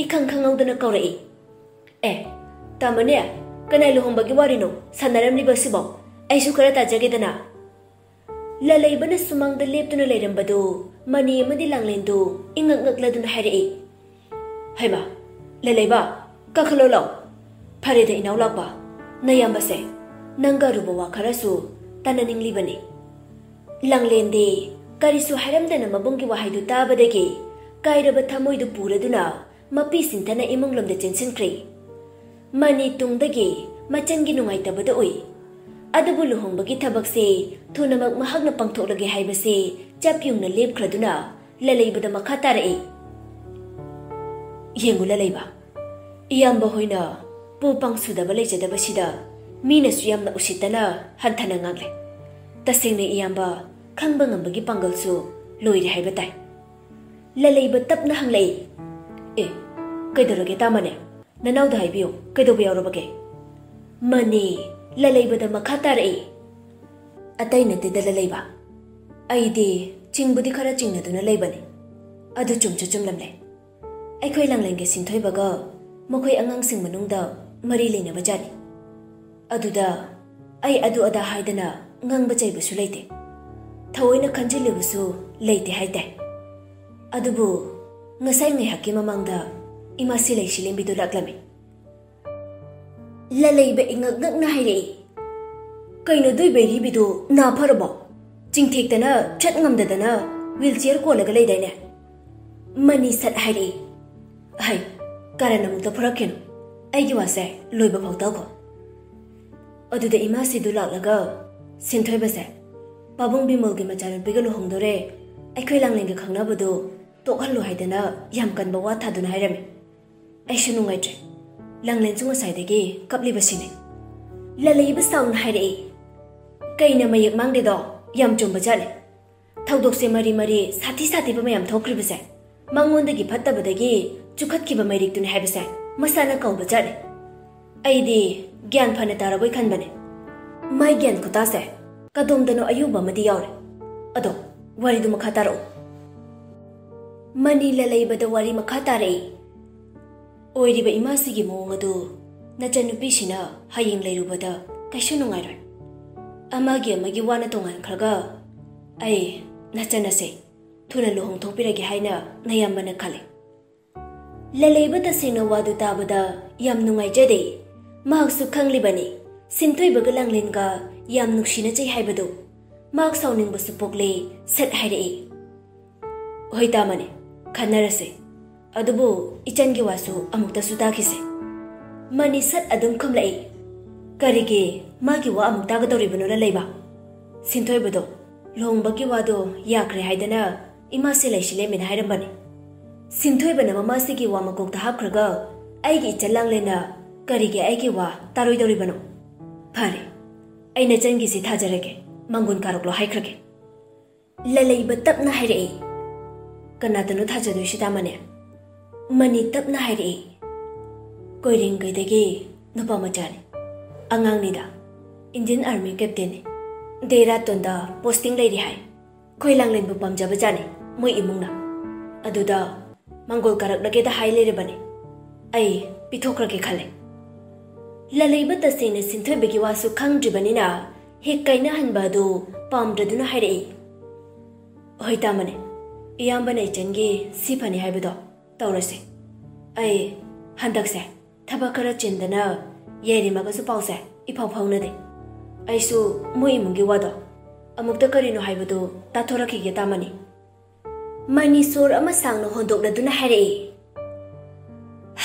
ꯏꯈꯪ ꯈꯪꯍꯧꯗꯅ ꯀꯧꯔꯛꯏ꯫ "ꯑꯦ, ꯇꯥꯃꯣꯅꯦ, ꯀꯅꯥꯏ ꯂꯨꯍꯣꯡꯕꯒꯤ ꯋꯥꯔꯤꯅꯣ ꯁꯥꯟꯅꯔꯝꯂꯤꯕꯁꯤꯕꯣ? ꯑꯩꯁꯨ ꯈꯔ ꯇꯥꯖꯒꯦꯗꯅ꯫" ꯂꯂꯩꯕꯅ ꯁꯨꯃꯥꯡꯗ ꯂꯦꯞꯇꯨꯅ ꯂꯩꯔꯝꯕꯗꯨ ꯃꯅꯤ ꯑꯃꯗꯤ ꯂꯥꯡꯂꯦꯟꯗꯨ ꯏꯉꯛ ꯉꯛꯂꯗꯨꯅ ꯍꯥꯏꯔꯛꯏ꯫ ꯍꯩꯃꯥ, ꯂꯂꯩꯕ, ꯀꯥꯈꯠꯂꯣ ꯂꯥꯎ꯫ ꯐꯔꯦꯗ ꯏꯅꯥꯎ ꯂꯥꯛꯄ, ꯅꯌꯥꯝꯕꯁꯦ ꯅꯪꯒ ꯑꯔꯨꯕ ꯋꯥ ꯈꯔꯁꯨ ꯇꯥꯟꯅꯅꯤꯡꯂꯤꯕꯅꯤ꯫ ꯂꯥꯡꯂꯦꯟꯗꯤ ꯀꯔꯤꯁꯨ ꯍꯥꯏꯔꯝꯗꯅ ꯃꯕꯨꯡꯒꯤ ꯋꯥꯍꯩꯗꯨ ꯇꯥꯕꯗꯒꯤ ꯀꯥꯏꯔꯕ ꯊꯃꯣꯏꯗꯨ ꯄꯨꯔꯗꯨꯅ ꯃꯄꯤ ꯁꯤꯟꯊꯅ ꯏꯃꯨꯡꯂꯣꯝꯗ ꯆꯦꯟꯁꯤꯟꯈ꯭ꯔꯦ꯫ ꯃꯅꯤ ꯇꯨꯡꯗꯒꯤ ꯃꯆꯟꯒꯤ ꯅꯨꯡꯉꯥꯏꯇꯕꯗ ꯎꯏ꯫ ꯑꯗꯨꯕꯨ ꯂꯨꯍꯣꯡꯕꯒꯤ ꯊꯕꯛꯁꯦ ꯊꯨꯅꯃꯛ ꯃꯍꯥꯛꯅ ꯄꯥꯡꯊꯣꯛꯂꯒꯦ ꯍꯥꯏꯕꯁꯦ ꯆꯞ ꯌꯨꯡꯅ ꯂꯦꯞꯈ꯭ꯔꯗꯨꯅ ꯂꯂꯩꯕꯗ ꯃꯈꯥ ꯇꯥꯔꯛꯏ꯫ ꯌꯦꯡꯉꯨ ꯂꯂꯩꯕ, ꯏꯌꯥꯝꯕ ꯍꯣꯏꯅ ꯄꯨ ꯄꯥꯡꯁꯨꯗꯕ ꯂꯩꯖꯗꯕꯁꯤꯗ ꯃꯤꯅꯁꯨ ꯌꯥꯝꯅ ꯎꯁꯤꯠꯇꯅ ꯍꯟꯊꯅ ꯉꯥꯡꯂꯦ꯫ ꯇꯁꯦꯡꯅ ꯏꯌꯥꯝꯕ ꯈꯪꯕ ꯉꯝꯕꯒꯤ ꯄꯥꯡꯒꯜꯁꯨ ꯂꯣꯏꯔꯦ ꯍꯥꯏꯕ ꯇꯥꯏ꯫ ꯂꯂꯩꯕ ꯇꯞꯅ ꯍꯪꯂꯛꯏ, "ꯑꯦ, ꯀꯩꯗꯧꯔꯒꯦ ꯇꯥꯃꯅꯦ? ꯅꯅꯥꯎꯗ ꯍꯥꯏꯕꯤꯌꯨ, ꯀꯩꯗꯧꯕ ꯌꯥꯎꯔꯕꯒꯦ?" ꯃꯅꯤ ꯂꯂꯩꯕꯗ ꯃꯈꯥ ꯇꯥꯔꯛꯏ, "ꯑꯇꯩ ꯅꯠꯇꯦꯗ ꯂꯂꯩꯕ, ꯑꯩꯗꯤ ꯆꯤꯡꯕꯨꯗꯤ ꯈꯔ ꯆꯤꯡꯅꯗꯨꯅ ꯂꯩꯕꯅꯤ, ꯑꯗꯨ ꯆꯨꯝꯁꯨ ꯆꯨꯝꯂꯝꯂꯦ꯫ ꯑꯩꯈꯣꯏ ꯂꯥꯡꯂꯦꯟꯒꯤ ꯁꯤꯟꯊꯣꯏꯕꯒ ꯃꯈꯣꯏ ꯑꯉꯥꯡꯁꯤꯡ ꯃꯅꯨꯡꯗ ꯃꯔꯤ ꯂꯩꯅꯕ ꯖꯥꯠꯅꯤ꯫ ꯑꯗꯨꯗ ꯑꯩ ꯑꯗꯨ ꯑꯗꯥ ꯍꯥꯏꯗꯅ ꯉꯥꯡꯕ ꯆꯩꯕꯁꯨ ꯂꯩꯇꯦ꯫ ꯊꯑꯣꯏꯅ ꯈꯟꯖꯤꯜꯂꯨꯕꯁꯨ ꯂꯩꯇꯦ ꯍꯥꯏꯇꯥꯏ꯫ ꯑꯗꯨꯕꯨ ꯉꯁꯥꯏ ꯉꯥꯏꯍꯥꯛꯀꯤ ꯃꯃꯥꯡꯗ ꯏꯃꯥ ꯁꯤꯂꯩ ꯁꯤꯂꯦꯝꯕꯤꯗꯨ ꯂꯥꯛꯂꯝꯃꯤ꯫" ꯂꯂꯩꯕ ꯏꯉꯛ ꯉꯛꯅ ꯍꯥꯏꯔꯛꯏ, "ꯀꯩꯅꯣ ꯗꯨꯏ ꯕꯩꯔꯤꯕꯤꯗꯨ ꯅꯥ ꯐꯔꯕꯣ? ꯆꯤꯡꯊꯦꯛꯇꯅ ꯆꯠ ꯉꯝꯗꯗꯅ ꯋꯤꯜ ꯆꯤꯌꯔ ꯀꯣꯜꯂꯒ ꯂꯩꯗꯥꯏꯅꯦ?" ꯃꯅꯤ ꯁꯠ ꯍꯥꯏꯔꯛꯏ, "ꯍꯩ, ꯀꯥꯔꯟ ꯑꯃꯨꯛꯇ ꯐꯨꯔꯛꯈꯤꯅꯨ, ꯑꯩꯒꯤ ꯋꯥꯁꯦ ꯂꯣꯏꯕ ꯐꯥꯎ ꯇꯥꯈꯣ꯫" ꯑꯗꯨꯗ ꯏꯃꯥꯁꯤꯗꯨ ꯂꯥꯛꯂꯒ, "ꯁꯤꯟꯊꯣꯏꯕꯁꯦ ꯄꯥꯕꯨꯡ ꯕꯤꯃꯜꯒꯤ ꯃꯆꯥꯅꯨꯄꯤꯒ ꯂꯨꯍꯣꯡꯗꯣꯔꯦ, ꯑꯩꯈꯣꯏ ꯂꯥꯡꯂꯦꯟꯒ ꯈꯪꯅꯕꯗꯨ ꯇꯣꯛꯍꯜꯂꯨ ꯍꯥꯏꯗꯅ ꯌꯥꯝ ꯀꯟꯕ ꯋꯥ ꯊꯥꯗꯨꯅ ꯍꯥꯏꯔꯝꯃꯤ꯫ ꯑꯩꯁꯨ ꯅꯨꯡꯉꯥꯏꯇ꯭ꯔꯦ꯫ ꯂꯥꯡꯂꯦꯟꯁꯨ ꯉꯁꯥꯏꯗꯒꯤ ꯀꯞꯂꯤꯕꯁꯤꯅꯤ꯫" ꯂꯂꯩꯕ ꯁꯥꯎꯅ ꯍꯥꯏꯔꯛꯏ, "ꯀꯩꯅ ꯃꯌꯦꯛ ꯃꯥꯡꯗꯦꯗꯣ? ꯌꯥꯝ ꯆꯨꯝꯕ ꯖꯥꯠꯅꯤ꯫ ꯊꯧꯗꯣꯛꯁꯦ ꯃꯔꯤ ꯃꯔꯤ ꯁꯥꯊꯤ ꯁꯥꯊꯤꯕ ꯃꯌꯥꯝ ꯊꯣꯛꯈ꯭ꯔꯤꯕꯁꯦ ꯃꯉꯣꯟꯗꯒꯤ ꯐꯠꯇꯕꯗꯒꯤ ꯆꯨꯈꯠꯈꯤꯕ ꯃꯩꯔꯤꯛꯇꯨꯅꯤ ꯍꯥꯏꯕꯁꯦ ꯃꯁꯥꯅ ꯀꯧꯕ ꯖꯥꯠꯅꯤ꯫ ꯑꯩꯗꯤ ꯒ꯭ꯌꯥꯟ ꯐꯅ ꯇꯥꯔꯕꯣꯏ ꯈꯟꯕꯅꯦ꯫ ꯃꯥꯏ ꯒ꯭ꯌꯥꯟ ꯈꯨꯇꯥꯁꯦ ꯀꯗꯣꯝꯗꯅꯣ ꯑꯌꯨꯕ ꯑꯃꯗꯤ ꯌꯥꯎꯔꯦ꯫ ꯑꯗꯣ ꯋꯥꯔꯤꯗꯨ ꯃꯈꯥ ꯇꯥꯔꯛꯎ꯫" ꯃꯅꯤ ꯂꯂꯩꯕꯗ ꯋꯥꯔꯤ ꯃꯈꯥ ꯇꯥꯔꯛꯏ꯫ ꯑꯣꯏꯔꯤꯕ ꯏꯃꯥꯁꯤꯒꯤ ꯃꯑꯣꯡ ꯑꯗꯨ ꯅꯆꯟꯅꯨꯄꯤꯁꯤꯅ ꯍꯌꯦꯡ ꯂꯩꯔꯨꯕꯗ ꯀꯩꯁꯨ ꯅꯨꯡꯉꯥꯏꯔꯣꯏ꯫ ꯑꯃꯒꯤ ꯑꯃꯒꯤ ꯋꯥꯅ ꯇꯣꯉꯥꯟꯈ꯭ꯔꯒ ꯑꯩ ꯅꯆꯟ ꯑꯁꯦ ꯊꯨꯅ ꯂꯨꯍꯣꯡꯊꯣꯛꯄꯤꯔꯒꯦ ꯍꯥꯏꯅ ꯅꯌꯥꯝꯕꯅ ꯈꯜꯂꯤ꯫ ꯂꯂꯩꯕ ꯇꯁꯦꯡꯅ ꯋꯥꯗꯨ ꯇꯥꯕꯗ ꯌꯥꯝ ꯅꯨꯡꯉꯥꯏꯖꯗꯦ꯫ ꯃꯍꯥꯛꯁꯨ ꯈꯪꯂꯤꯕꯅꯤ, ꯁꯤꯟꯊꯣꯏꯕꯒ ꯂꯥꯡꯂꯦꯟꯒ ꯌꯥꯝ ꯅꯨꯡꯁꯤꯅꯖꯩ ꯍꯥꯏꯕꯗꯨ꯫ ꯃꯍꯥꯛ ꯁꯥꯎꯅꯤꯡꯕꯁꯨ ꯄꯣꯛꯂꯦ, ꯁꯠ ꯍꯥꯏꯔꯛꯏ꯫ "ꯍꯣꯏ ꯇꯥꯃꯅꯤ, ꯈꯟꯅꯔꯁꯦ꯫ ꯑꯗꯨꯕꯨ ꯏꯆꯟꯒꯤ ꯋꯥꯁꯨ ꯑꯃꯨꯛꯇꯁꯨ ꯇꯥꯈꯤꯁꯦ꯫" ꯃꯅꯤ ꯁꯠ ꯑꯗꯨꯝ ꯈꯨꯝꯂꯛꯏ꯫ "ꯀꯔꯤꯒꯤ ꯃꯥꯒꯤ ꯋꯥ ꯑꯃꯨꯛ ꯇꯥꯒꯗꯧꯔꯤꯕꯅꯣ ꯂꯂꯩꯕ? ꯁꯤꯟꯊꯣꯏꯕꯗꯣ ꯂꯨꯍꯣꯡꯕꯒꯤ ꯋꯥꯗꯣ ꯌꯥꯈ꯭ꯔꯦ ꯍꯥꯏꯗꯅ ꯏꯃꯥꯁꯦ ꯂꯩꯁꯤ ꯂꯦꯝꯃꯦꯅ ꯍꯥꯏꯔꯝꯕꯅꯤ꯫ ꯁꯤꯟꯊꯣꯏꯕꯅ ꯃꯃꯥꯁꯤꯒꯤ ꯋꯥ ꯃꯀꯣꯛꯇ ꯍꯥꯞꯈ꯭ꯔꯒ ꯑꯩꯒꯤ ꯏꯆꯜ ꯂꯥꯡꯂꯦꯟꯅ ꯀꯔꯤꯒꯤ ꯑꯩꯒꯤ ꯋꯥ ꯇꯥꯔꯣꯏꯗꯧꯔꯤꯕꯅꯣ? ꯐꯔꯦ, ꯑꯩꯅ ꯆꯟꯒꯤꯁꯤ ꯊꯥꯖꯔꯒꯦ, ꯃꯪꯒꯣꯟ ꯀꯥꯔꯣꯛꯂꯣ ꯍꯥꯏꯈ꯭ꯔꯒꯦ꯫" ꯂꯂꯩꯕ ꯇꯞꯅ ꯍꯥꯏꯔꯛꯏ꯫ "ꯀꯅꯥꯗꯅꯣ ꯊꯥꯖꯗꯣꯏꯁꯤ ꯇꯥꯃꯅꯦ?" ꯃꯅꯤ ꯇꯞꯅ ꯍꯥꯏꯔꯛꯏ꯫ "ꯀꯣꯏꯔꯦꯡꯒꯩꯗꯒꯤ ꯅꯨꯄꯥ ꯃꯆꯥꯅꯤ꯫ ꯑꯉꯥꯡꯅꯤꯗ꯫ ꯏꯟꯗꯤꯌꯟ ꯑꯥꯔꯃꯤ ꯀꯦꯞꯇꯦꯟꯅꯤ꯫ ꯗꯦꯔꯥꯇꯣꯟꯗ ꯄꯣꯁꯇꯤꯡ ꯂꯩꯔꯤ ꯍꯥꯏ꯫ ꯑꯩꯈꯣꯏ ꯂꯥꯡꯂꯦꯟꯕꯨ ꯄꯥꯝꯖꯕꯖꯥꯠꯅꯤ ꯃꯣꯏ ꯏꯃꯨꯡꯅ꯫ ꯑꯗꯨꯗ ꯃꯪꯒꯣꯜ ꯀꯥꯔꯛꯂꯒꯦꯗ ꯍꯥꯏ ꯂꯩꯔꯕꯅꯤ꯫ ꯑꯩ ꯄꯤꯊꯣꯛꯈ꯭ꯔꯒꯦ ꯈꯜꯂꯦ꯫" ꯂꯂꯩꯕ ꯇꯁꯦꯡꯅ ꯁꯤꯟꯊꯣꯏꯕꯒꯤ ꯋꯥꯁꯨ ꯈꯪꯗ꯭ꯔꯤꯕꯅꯤꯅ ꯍꯦꯛ ꯀꯥꯏꯅꯍꯟꯕ ꯑꯗꯨ ꯄꯥꯝꯗ꯭ꯔꯗꯨꯅ ꯍꯥꯏꯔꯛꯏ꯫ "ꯍꯣꯏ ꯇꯥꯃꯅꯦ, ꯏꯌꯥꯝꯕꯅ ꯏꯆꯟꯒꯤ ꯁꯤ ꯐꯅꯤ ꯍꯥꯏꯕꯗꯣ ꯇꯧꯔꯁꯦ꯫ ꯑꯩ ꯍꯟꯗꯛꯁꯦ ꯊꯕꯛ ꯈꯔ ꯆꯤꯟꯗꯅ ꯌꯥꯏꯔꯦꯝꯃꯒꯁꯨ ꯄꯥꯎꯁꯦ ꯏꯐꯥꯎ ꯐꯥꯎꯅꯗꯦ꯫ ꯑꯩꯁꯨ ꯃꯣꯏ ꯏꯃꯨꯡꯒꯤ ꯋꯥꯗꯣ ꯑꯃꯨꯛꯇ ꯀꯔꯤꯅꯣ ꯍꯥꯏꯕꯗꯨ ꯇꯥꯊꯣꯔꯛꯈꯤꯒꯦ ꯇꯥꯃꯅꯤ꯫" ꯃꯅꯤ ꯁꯣꯔ ꯑꯃ ꯁꯥꯡꯅ ꯍꯣꯟꯗꯣꯛꯂꯗꯨꯅ ꯍꯥꯏꯔꯛꯏ꯫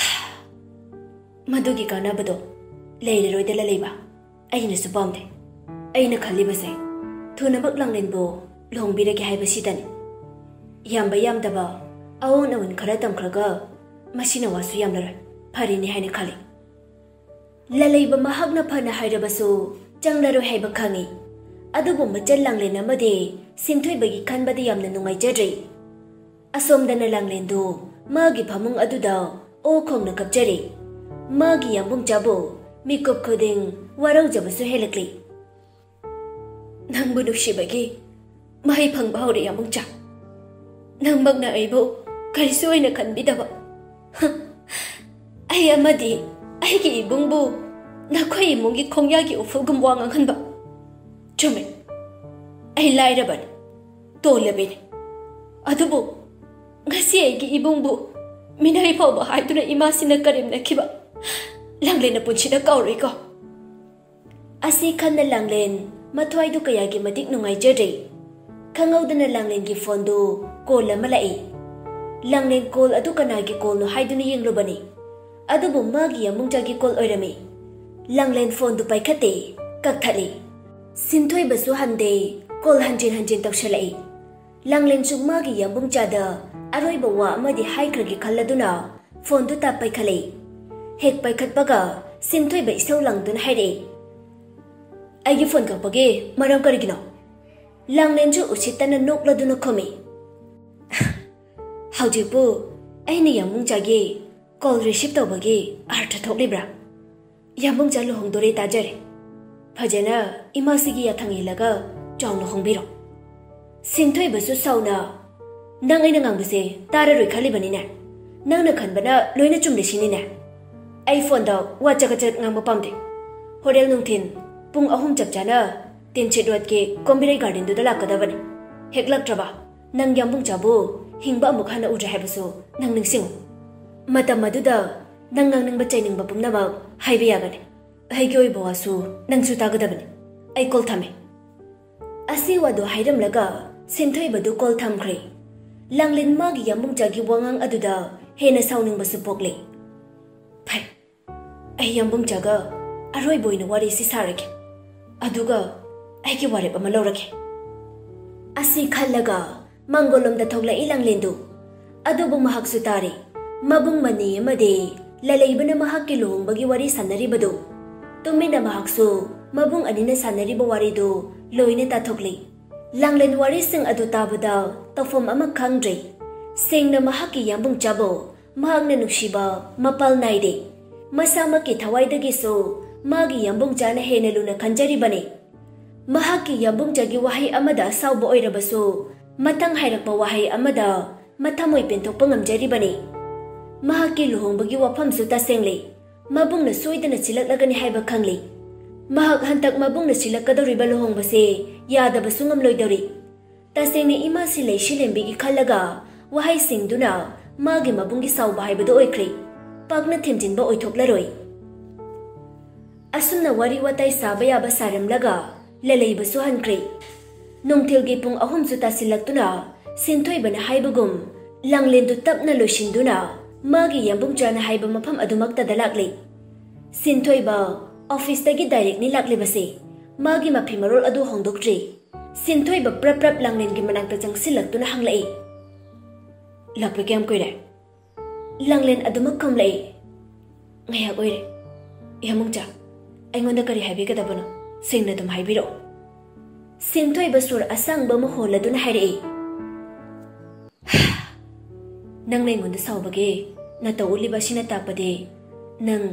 "ꯃꯗꯨꯒꯤ ꯀꯥꯟꯅꯕꯗꯣ ꯂꯩꯔꯔꯣꯏꯗ ꯂꯂꯩꯕ꯫ ꯑꯩꯅꯁꯨ ꯄꯥꯝꯗꯦ꯫ ꯑꯩꯅ ꯈꯜꯂꯤꯕꯁꯦ ꯊꯨꯅꯃꯛ ꯂꯥꯡꯂꯦꯟꯕꯨ ꯂꯨꯍꯣꯡꯕꯤꯔꯒꯦ ꯍꯥꯏꯕꯁꯤꯗꯅꯤ꯫ ꯌꯥꯝꯕ ꯌꯥꯝꯗꯕ ꯑꯑꯣꯟ ꯑꯋꯣꯟ ꯈꯔ ꯇꯝꯈ꯭ꯔꯒ ꯃꯁꯤꯅ ꯋꯥꯁꯨ ꯌꯥꯝꯂꯔꯣꯏ, ꯐꯔꯦꯅꯦ ꯍꯥꯏꯅ ꯈꯜꯂꯤ꯫" ꯂꯂꯩꯕ ꯃꯍꯥꯛꯅ ꯐꯅ ꯍꯥꯏꯔꯕꯁꯨ ꯆꯪꯂꯔꯣꯏ ꯍꯥꯏꯕ ꯈꯪꯏ꯫ ꯑꯗꯨꯕꯨ ꯃꯆꯜ ꯂꯥꯡꯂꯦꯟ ꯑꯃꯗꯤ ꯁꯤꯟꯊꯣꯏꯕꯒꯤ ꯈꯟꯕꯗ ꯌꯥꯝꯅ ꯅꯨꯡꯉꯥꯏꯖꯗ꯭ꯔꯤ꯫ ꯑꯁꯣꯝꯗꯅ ꯂꯥꯡꯂꯦꯟꯗꯨ ꯃꯥꯒꯤ ꯐꯃꯨꯡ ꯑꯗꯨꯗ ꯑꯣ ꯈꯣꯡꯅ ꯀꯞꯆꯔꯤ꯫ ꯃꯥꯒꯤ ꯌꯥꯝꯕꯨꯡꯆꯥꯕꯨ ꯃꯤꯀꯨꯞ ꯈꯨꯗꯤꯡ ꯋꯥꯔꯧꯖꯕꯁꯨ ꯍꯦꯜꯂꯛꯂꯤ꯫ "ꯅꯪꯕꯨ ꯅꯨꯡꯁꯤꯕꯒꯤ ꯃꯍꯩ ꯐꯪꯕ ꯍꯧꯔꯦ, ꯌꯥꯝꯕꯨꯡꯆꯥ꯫ ꯅꯪꯃꯛꯅ ꯑꯩꯕꯨ ꯀꯔꯤꯁꯨ ꯑꯣꯏꯅ ꯈꯟꯕꯤꯗꯕ꯫ ꯍ, ꯑꯩ ꯑꯃꯗꯤ ꯑꯩꯒꯤ ꯏꯕꯨꯡꯕꯨ ꯅꯈꯣꯏ ꯏꯃꯨꯡꯒꯤ ꯈꯣꯡꯌꯥꯒꯤ ꯎꯐꯨꯜꯒꯨꯝ ꯋꯥ ꯉꯥꯡꯍꯟꯕ꯫ ꯆꯨꯝꯃꯦ, ꯑꯩ ꯂꯥꯏꯔꯕꯅꯤ, ꯇꯣꯜꯂꯕꯤꯅꯤ꯫ ꯑꯗꯨꯕꯨ ꯉꯁꯤ ꯑꯩꯒꯤ ꯏꯕꯨꯡꯕꯨ ꯃꯤꯅꯥꯏ ꯐꯥꯎꯕ ꯍꯥꯏꯗꯨꯅ ꯏꯃꯥꯁꯤꯅ ꯀꯔꯦꯝꯅꯈꯤꯕ ꯂꯥꯡꯂꯦꯟꯅ ꯄꯨꯟꯁꯤꯗ ꯀꯥꯎꯔꯣꯏꯀꯣ꯫ ꯑꯁꯤ ꯈꯟꯅ ꯂꯥꯡꯂꯦꯟ ꯃꯊ꯭ꯋꯥꯏꯗꯨ ꯀꯌꯥꯒꯤ ꯃꯇꯤꯛ ꯅꯨꯡꯉꯥꯏꯖꯗ꯭ꯔꯦ꯫ ꯈꯪꯍꯧꯗꯅ ꯂꯥꯡꯂꯦꯟꯒꯤ ꯐꯣꯟꯗꯨ ꯀꯣꯜ ꯑꯃ ꯂꯥꯛꯏ꯫ ꯂꯥꯡꯂꯦꯟ ꯀꯣꯜ ꯑꯗꯨ ꯀꯅꯥꯒꯤ ꯀꯣꯜꯅꯣ ꯍꯥꯏꯗꯨꯅ ꯌꯦꯡꯂꯨꯕꯅꯤ꯫ ꯑꯗꯨꯕꯨ ꯃꯥꯒꯤ ꯌꯥꯝꯕꯨꯡꯆꯥꯒꯤ ꯀꯣꯜ ꯑꯣꯏꯔꯝꯃꯤ꯫ ꯂꯥꯡꯂꯦꯟ ꯐꯣꯟꯗꯨ ꯄꯥꯏꯈꯠꯇꯦ, ꯀꯛꯊꯠꯂꯤ꯫ ꯁꯤꯟꯊꯣꯏꯕꯁꯨ ꯍꯟꯗꯦ, ꯀꯣꯜ ꯍꯟꯖꯤꯟ ꯍꯟꯖꯤꯟ ꯇꯧꯁꯜꯂꯛꯏ꯫ ꯂꯥꯡꯂꯦꯟꯁꯨ ꯃꯥꯒꯤ ꯌꯥꯝꯕꯨꯡꯆꯥꯗ ꯑꯔꯣꯏꯕ ꯋꯥ ꯑꯃꯗꯤ ꯍꯥꯏꯈ꯭ꯔꯒꯦ ꯈꯜꯂꯗꯨꯅ ꯐꯣꯟꯗꯨ ꯇꯥꯞ ꯄꯥꯏꯈꯠꯂꯛꯏ꯫ ꯍꯦꯛ ꯄꯥꯏꯈꯠꯄꯒ ꯁꯤꯟꯊꯣꯏꯕ ꯏꯁꯧ ꯂꯥꯡꯗꯨꯅ ꯍꯥꯏꯔꯛꯏ, "ꯑꯩꯒꯤ ꯐꯣꯟ ꯀꯛꯄꯒꯤ ꯃꯔꯝ ꯀꯔꯤꯒꯤꯅꯣ?" ꯂꯥꯡꯂꯦꯟꯁꯨ ꯎꯁꯤꯠꯇꯅ ꯅꯣꯛꯂꯗꯨꯅ ꯈꯨꯝꯃꯤ, "ꯍꯧꯖꯤꯛꯄꯨ ꯑꯩꯅ ꯌꯥꯝꯕꯨꯡꯆꯥꯒꯤ ꯀꯣꯜ ꯔꯤꯁꯤꯞ ꯇꯧꯕꯒꯤ ꯑꯥꯔꯊ ꯊꯣꯛꯂꯤꯕ꯭ꯔꯥ? ꯌꯥꯝꯕꯨꯡꯆꯥ ꯂꯨꯍꯣꯡꯗꯣꯔꯦ ꯇꯥꯖꯔꯦ꯫ ꯐꯖꯅ ꯏꯃꯥꯁꯤꯒꯤ ꯌꯥꯊꯪ ꯏꯜꯂꯒ ꯆꯥꯎꯅ ꯍꯣꯡꯕꯤꯔꯣ꯫" ꯁꯤꯟꯊꯣꯏꯕꯁꯨ ꯁꯥꯎꯅ, "ꯅꯪ ꯑꯩꯅ ꯉꯥꯡꯕꯁꯦ ꯇꯥꯔꯔꯣꯏ ꯈꯜꯂꯤꯕꯅꯤꯅꯦ? ꯅꯪꯅ ꯈꯟꯕꯅ ꯂꯣꯏꯅ ꯆꯨꯝꯂꯤꯁꯤꯅꯤꯅꯦ꯫ ꯑꯩ ꯐꯣꯟꯗ ꯋꯥ ꯆꯒꯠ ꯆꯒꯠ ꯉꯥꯡꯕ ꯄꯥꯝꯗꯦ꯫ ꯍꯣꯔꯦꯟ ꯅꯨꯡꯊꯤꯟ ꯄꯨꯡ ꯑꯍꯨꯝ ꯆꯞ ꯆꯥꯅ ꯇꯤꯟꯁꯤꯠ ꯔꯣꯗꯀꯤ ꯀꯣꯝꯕꯤꯔꯩ ꯒꯥꯔꯗꯦꯟꯗꯨꯗ ꯂꯥꯛꯀꯗꯕꯅꯤ꯫ ꯍꯦꯛ ꯂꯥꯛꯇ꯭ꯔꯕ ꯅꯪ ꯌꯥꯝꯕꯨꯡꯆꯥꯕꯨ ꯍꯤꯡꯕ ꯑꯃꯨꯛ ꯍꯟꯅ ꯎꯗ꯭ꯔꯦ ꯍꯥꯏꯕꯁꯨ ꯅꯪ ꯅꯤꯡꯁꯤꯡꯉꯨ꯫ ꯃꯇꯝ ꯑꯗꯨꯗ ꯅꯪ ꯉꯥꯡꯅꯤꯡꯕ ꯆꯩꯅꯤꯡꯕ ꯄꯨꯝꯅꯃꯛ ꯍꯥꯏꯕ ꯌꯥꯒꯅꯤ꯫ ꯑꯩꯒꯤ ꯑꯣꯏꯕ ꯋꯥꯁꯨ ꯅꯪꯁꯨ ꯇꯥꯒꯗꯕꯅꯤ꯫ ꯑꯩ ꯀꯣꯜ ꯊꯝꯃꯦ꯫" ꯑꯁꯤ ꯋꯥꯗꯨ ꯍꯥꯏꯔꯝꯂꯒ ꯁꯤꯟꯊꯣꯏꯕꯗꯨ ꯀꯣꯜ ꯊꯝꯈ꯭ꯔꯦ꯫ ꯂꯥꯡꯂꯦꯟ ꯃꯥꯒꯤ ꯌꯥꯝꯕꯨꯡꯆꯥꯒꯤ ꯋꯥꯉꯥꯡ ꯑꯗꯨꯗ ꯍꯦꯟꯅ ꯁꯥꯎꯅꯤꯡꯕꯁꯨ ꯄꯣꯛꯂꯦ꯫ "ꯐꯩ, ꯑꯩ ꯌꯥꯝꯕꯨꯡꯆꯥꯒ ꯑꯔꯣꯏꯕ ꯑꯣꯏꯅ ꯋꯥꯔꯤꯁꯤ ꯁꯥꯔꯒꯦ, ꯑꯗꯨꯒ ꯑꯩꯒꯤ ꯋꯥꯔꯦꯞ ꯑꯃ ꯂꯧꯔꯒꯦ꯫" ꯑꯁꯤ ꯈꯜꯂꯒ ꯃꯥꯡꯒꯣꯜꯂꯣꯝꯗ ꯊꯣꯛꯂꯛꯏ ꯂꯥꯡꯂꯦꯟꯗꯨ꯫ ꯑꯗꯨꯕꯨ ꯃꯍꯥꯛꯁꯨ ꯇꯥꯔꯦ꯫ ꯃꯕꯨꯡ ꯃꯅꯤ ꯑꯃꯗꯤ ꯂꯂꯩꯕꯅ ꯃꯍꯥꯛꯀꯤ ꯂꯨꯍꯣꯡꯕꯒꯤ ꯋꯥꯔꯤ ꯁꯥꯟꯅꯔꯤꯕꯗꯨ꯫ ꯇꯨꯃꯤꯟꯅ ꯃꯍꯥꯛꯁꯨ ꯃꯕꯨꯡ ꯑꯅꯤꯅ ꯁꯥꯟꯅꯔꯤꯕ ꯋꯥꯔꯤꯗꯨ ꯂꯣꯏꯅ ꯇꯥꯊꯣꯛꯂꯤ꯫ ꯂꯥꯡꯂꯦꯟ ꯋꯥꯔꯤꯁꯤꯡ ꯑꯗꯨ ꯇꯥꯕꯗ ꯇꯧꯐꯝ ꯑꯃ ꯈꯪꯗ꯭ꯔꯦ꯫ ꯁꯦꯡꯅ ꯃꯍꯥꯛꯀꯤ ꯌꯥꯝꯕꯨꯡꯆꯥꯕꯨ ꯃꯍꯥꯛꯅ ꯅꯨꯡꯁꯤꯕ ꯃꯄꯥꯜ ꯅꯥꯏꯗꯦ꯫ ꯃꯁꯥꯃꯛꯀꯤ ꯊꯋꯥꯏꯗꯒꯤꯁꯨ ꯃꯥꯒꯤ ꯌꯥꯝꯕꯨꯡꯆꯥꯅ ꯍꯦꯟꯅ ꯂꯨꯅ ꯈꯟꯖꯔꯤꯕꯅꯤ꯫ ꯃꯍꯥꯛꯀꯤ ꯌꯥꯝꯕꯨꯡꯆꯥꯒꯤ ꯋꯥꯍꯩ ꯑꯃꯗ ꯑꯁꯥꯎꯕ ꯑꯣꯏꯔꯕꯁꯨ, ꯃꯊꯪ ꯍꯥꯏꯔꯛꯄ ꯋꯥꯍꯩ ꯑꯃꯗ ꯃꯊꯃꯣꯏ ꯄꯦꯟꯊꯣꯛꯄ ꯉꯝꯖꯔꯤꯕꯅꯤ꯫ ꯃꯍꯥꯛꯀꯤ ꯂꯨꯍꯣꯡꯕꯒꯤ ꯋꯥꯐꯝꯁꯨ ꯇꯁꯦꯡꯂꯦ꯫ ꯃꯕꯨꯡꯅ ꯁꯣꯏꯗꯅ ꯁꯤꯜꯂꯛꯂꯒꯅꯤ ꯍꯥꯏꯕ ꯈꯪꯂꯤ꯫ ꯃꯍꯥꯛ ꯍꯟꯇꯛ ꯃꯕꯨꯡꯅ ꯁꯤꯜꯂꯛꯀꯗꯧꯔꯤꯕ ꯂꯨꯍꯣꯡꯕꯁꯦ ꯌꯥꯗꯕꯁꯨ ꯉꯝꯂꯣꯏꯗꯧꯔꯤ꯫ ꯇꯁꯦꯡꯅ ꯏꯃꯥ ꯁꯤꯂꯩ ꯁꯤꯂꯦꯝꯕꯤꯒꯤ ꯈꯜꯂꯒ ꯋꯥꯍꯩꯁꯤꯡꯗꯨꯅ ꯃꯥꯒꯤ ꯃꯕꯨꯡꯒꯤ ꯁꯥꯎꯕ ꯍꯥꯏꯕꯗꯨ ꯑꯣꯏꯈ꯭ꯔꯦ꯫ ꯄꯥꯛꯅ ꯊꯦꯝꯖꯤꯟꯕ ꯑꯣꯏꯊꯣꯛꯂꯔꯣꯏ꯫ ꯑꯁꯨꯝꯅ ꯋꯥꯔꯤ ꯋꯥꯇꯥꯏ ꯁꯥꯕ ꯌꯥꯕ ꯁꯥꯔꯝꯂꯒ ꯂꯂꯩꯕꯁꯨ ꯍꯟꯈ꯭ꯔꯦ꯫ ꯅꯨꯡꯊꯤꯜꯒꯤ ꯄꯨꯡ ꯑꯍꯨꯝꯁꯨ ꯇꯥꯁꯤꯜꯂꯛꯇꯨꯅ ꯁꯤꯟꯊꯣꯏꯕꯅ ꯍꯥꯏꯕꯒꯨꯝ ꯂꯥꯡꯂꯦꯟꯗꯨ ꯇꯞꯅ ꯂꯣꯏꯁꯤꯟꯗꯨꯅ ꯃꯥꯒꯤ ꯌꯥꯝꯕꯨꯡꯆꯥꯅ ꯍꯥꯏꯕ ꯃꯐꯝ ꯑꯗꯨꯃꯛꯇꯗ ꯂꯥꯛꯂꯦ꯫ ꯁꯤꯟꯊꯣꯏꯕ ꯑꯣꯐꯤꯁꯇꯒꯤ ꯗꯥꯏꯔꯦꯛꯅꯤ ꯂꯥꯛꯂꯤꯕꯁꯦ꯫ ꯃꯥꯒꯤ ꯃꯐꯤ ꯃꯔꯣꯜ ꯑꯗꯨ ꯍꯣꯡꯗꯣꯛꯇ꯭ꯔꯤ꯫ ꯁꯤꯟꯊꯣꯏꯕ ꯄ꯭ꯔꯞ ꯄ꯭ꯔꯞ ꯂꯥꯡꯂꯦꯟꯒꯤ ꯃꯅꯥꯛꯇ ꯆꯪꯁꯤꯜꯂꯛꯇꯨꯅ ꯍꯪꯂꯛꯏ, "ꯂꯥꯛꯄ ꯀꯌꯥꯝ ꯀꯨꯏꯔꯦ?" ꯂꯥꯡꯂꯦꯟ ꯑꯗꯨꯃꯛ ꯈꯨꯝꯂꯛꯏ, "ꯉꯥꯏꯍꯥꯛ ꯑꯣꯏꯔꯦ꯫ ꯌꯥꯝꯕꯨꯡꯆꯥ, ꯑꯩꯉꯣꯟꯗ ꯀꯔꯤ ꯍꯥꯏꯕꯤꯒꯗꯕꯅꯣ? ꯁꯦꯡꯅ ꯑꯗꯨꯝ ꯍꯥꯏꯕꯤꯔꯛꯑꯣ꯫" ꯁꯤꯟꯊꯣꯏꯕ ꯁꯣꯔ ꯑꯁꯥꯡꯕ ꯑꯃ ꯍꯣꯜꯂꯗꯨꯅ ꯍꯥꯏꯔꯛꯏ, "ꯅꯪꯅ ꯑꯩꯉꯣꯟꯗ ꯁꯥꯎꯕꯒꯤ ꯅꯇꯧ ꯎꯠꯂꯤꯕ ꯑꯁꯤꯅ ꯇꯥꯛꯄꯗꯤ ꯅꯪ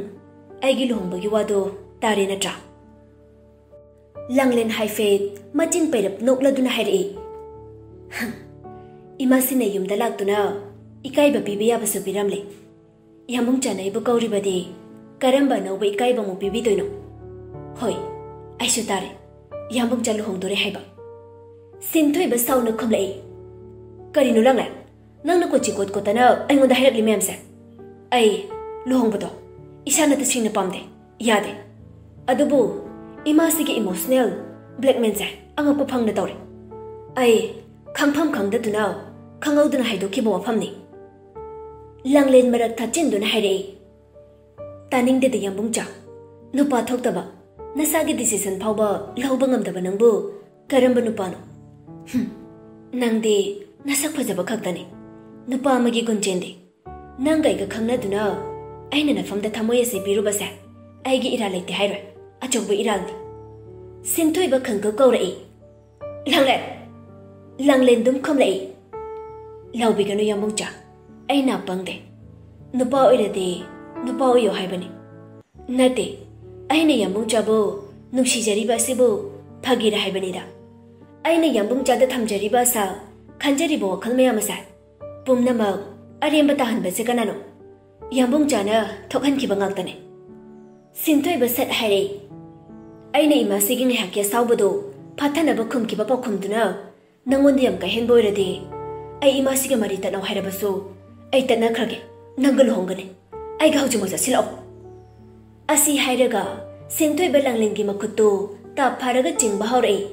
ꯑꯩꯒꯤ ꯂꯨꯍꯣꯡꯕꯒꯤ ꯋꯥꯗꯣ ꯇꯥꯔꯦ ꯅꯠꯇ꯭ꯔꯥ?" ꯂꯥꯡꯂꯦꯟ ꯍꯥꯏꯐꯦꯠ ꯃꯆꯤꯟ ꯄꯩꯔꯞ ꯅꯣꯛꯂꯗꯨꯅ ꯍꯥꯏꯔꯛꯏ, "ꯍꯝ, ꯏꯃꯥꯁꯤꯅ ꯌꯨꯝꯗ ꯂꯥꯛꯇꯨꯅ ꯏꯀꯥꯏꯕ ꯄꯤꯕ ꯌꯥꯕꯁꯨ ꯄꯤꯔꯝꯂꯦ꯫ ꯌꯥꯝꯕꯨꯡꯆꯥꯅ ꯑꯩꯕꯨ ꯀꯧꯔꯤꯕꯗꯤ ꯀꯔꯝꯕ ꯑꯅꯧꯕ ꯏꯀꯥꯏꯕ ꯑꯃꯨꯛ ꯄꯤꯕꯤꯗꯣꯏꯅꯣ? ꯍꯣꯏ, ꯑꯩꯁꯨ ꯇꯥꯔꯦ꯫ ꯌꯥꯝꯕꯨꯡꯆꯥ ꯂꯨꯍꯣꯡꯗꯣꯔꯦ ꯍꯥꯏꯕ꯫" ꯁꯤꯟꯊꯣꯏꯕ ꯁꯥꯎꯅ ꯈꯨꯝꯂꯛꯏ, "ꯀꯔꯤꯅꯣ ꯂꯥꯡꯂꯦꯟ? ꯅꯪꯅ ꯀꯣꯆꯤ ꯀꯣꯠ ꯀꯣꯠꯇꯅ ꯑꯩꯉꯣꯟꯗ ꯍꯥꯏꯔꯛꯂꯤ ꯃꯌꯥꯝꯁꯦ? ꯑꯩ ꯂꯨꯍꯣꯡꯕꯗꯣ ꯏꯁꯥꯅ ꯇꯁꯦꯡꯅ ꯄꯥꯝꯗꯦ꯫ ꯌꯥꯗꯦ꯫ ꯑꯗꯨꯕꯨ ꯏꯃꯥꯁꯤꯒꯤ ꯏꯃꯣꯁꯅꯦꯜ ꯕ꯭ꯂꯦꯛꯃꯦꯜꯁꯦ ꯑꯉꯛꯄ ꯐꯪꯅ ꯇꯧꯔꯦ꯫ ꯑꯩ ꯈꯪꯐꯝ ꯈꯪꯗꯗꯨꯅ ꯈꯪꯍꯧꯗꯅ ꯍꯥꯏꯗꯣꯛꯈꯤꯕ ꯋꯥꯐꯝꯅꯤ꯫" ꯂꯥꯡꯂꯦꯟ ꯃꯔꯛ ꯊꯠꯆꯤꯟꯗꯨꯅ ꯍꯥꯏꯔꯛꯏ, "ꯇꯥꯅꯤꯡꯗꯦꯗ ꯌꯥꯝꯕꯨꯡꯆꯥ꯫ ꯅꯨꯄꯥ ꯊꯣꯛꯇꯕ, ꯅꯁꯥꯒꯤ ꯗꯤꯁꯤꯖꯟ ꯐꯥꯎꯕ ꯂꯧꯕ ꯉꯝꯗꯕ ꯅꯪꯕꯨ ꯀꯔꯝꯕ ꯅꯨꯄꯥꯅꯣ? ꯍꯨꯝ, ꯅꯪꯗꯤ ꯅꯁꯛ ꯐꯖꯕ ꯈꯛꯇꯅꯤ, ꯅꯨꯄꯥ ꯑꯃꯒꯤ ꯒꯨꯟ ꯆꯦꯟꯗꯦ꯫ ꯅꯪꯒ ꯑꯩꯒ ꯈꯪꯅꯗꯨꯅ ꯑꯩꯅ ꯅꯐꯝꯗ ꯊꯃꯣꯏ ꯑꯁꯤ ꯄꯤꯔꯨꯕꯁꯦ ꯑꯩꯒꯤ ꯏꯔꯥꯜ ꯂꯩꯇꯦ ꯍꯥꯏꯔꯣꯏ, ꯑꯆꯧꯕ ꯏꯔꯥꯜꯅꯤ꯫" ꯁꯤꯟꯊꯣꯏꯕ ꯈꯪꯀꯧ ꯀꯧꯔꯛꯏ, "ꯂꯥꯡꯂꯦꯟ!" ꯂꯥꯡꯂꯦꯟ ꯑꯗꯨꯝ ꯈꯨꯝꯂꯛꯏ, "ꯂꯥꯎꯕꯤꯒꯅꯨ ꯌꯥꯝꯕꯨꯡꯆꯥ, ꯑꯩ ꯅꯥ ꯄꯪꯗꯦ꯫ ꯅꯨꯄꯥ ꯑꯣꯏꯔꯗꯤ ꯅꯨꯄꯥ ꯑꯣꯏꯌꯣ ꯍꯥꯏꯕꯅꯤ꯫ ꯅꯠꯇꯦ, ꯑꯩꯅ ꯌꯥꯝꯕꯨꯡꯆꯥꯕꯨ ꯅꯨꯡꯁꯤꯖꯔꯤꯕ ꯑꯁꯤꯕꯨ ꯐꯥꯒꯤꯔ ꯍꯥꯏꯕꯅꯤꯗ꯫ ꯑꯩꯅ ꯌꯥꯝꯕꯨꯡꯆꯥꯗ ꯊꯝꯖꯔꯤꯕ ꯑꯁꯥ, ꯈꯟꯖꯔꯤꯕ ꯋꯥꯈꯜ ꯃꯌꯥꯝ ꯑꯁꯦ ꯄꯨꯝꯅꯃꯛ ꯑꯔꯦꯝꯕ ꯇꯥꯍꯟꯕꯁꯦ ꯀꯅꯥꯅꯣ? ꯌꯥꯝꯕꯨꯡꯆꯥꯅ ꯊꯣꯛꯍꯟꯈꯤꯕ ꯉꯥꯛꯇꯅꯦ꯫" ꯁꯤꯟꯊꯣꯏꯕ ꯁꯠ ꯍꯥꯏꯔꯦ, "ꯑꯩꯅ ꯏꯃꯥꯁꯤꯒꯤ ꯉꯥꯏꯍꯥꯛꯀꯤ ꯑꯁꯥꯎꯕꯗꯨ ꯐꯥꯊꯅꯕ ꯈꯨꯝꯈꯤꯕ ꯄꯥꯎꯈꯨꯝꯗꯨꯅ ꯅꯪꯉꯣꯟꯗ ꯌꯥꯝ ꯀꯥꯏꯍꯦꯟꯕ ꯑꯣꯏꯔꯗꯤ ꯑꯩ ꯏꯃꯥꯁꯤꯒ ꯃꯔꯤ ꯇꯠꯅꯧ ꯍꯥꯏꯔꯕꯁꯨ ꯑꯩ ꯇꯠꯅꯈ꯭ꯔꯒꯦ꯫ ꯅꯪꯒ ꯂꯨꯍꯣꯡꯒꯅꯤ꯫ ꯑꯩꯒ ꯍꯧꯖꯤꯛꯃꯛ ꯆꯠꯁꯤꯜꯂꯛꯑꯣ꯫ ꯑꯁꯤ ꯍꯥꯏꯔꯒ ꯁꯤꯟꯊꯣꯏꯕ ꯂꯥꯡꯂꯦꯟꯒꯤ ꯃꯈꯨꯠꯇꯨ ꯇꯥꯞ ꯐꯥꯔꯒ ꯆꯤꯡꯕ ꯍꯧꯔꯛꯏ꯫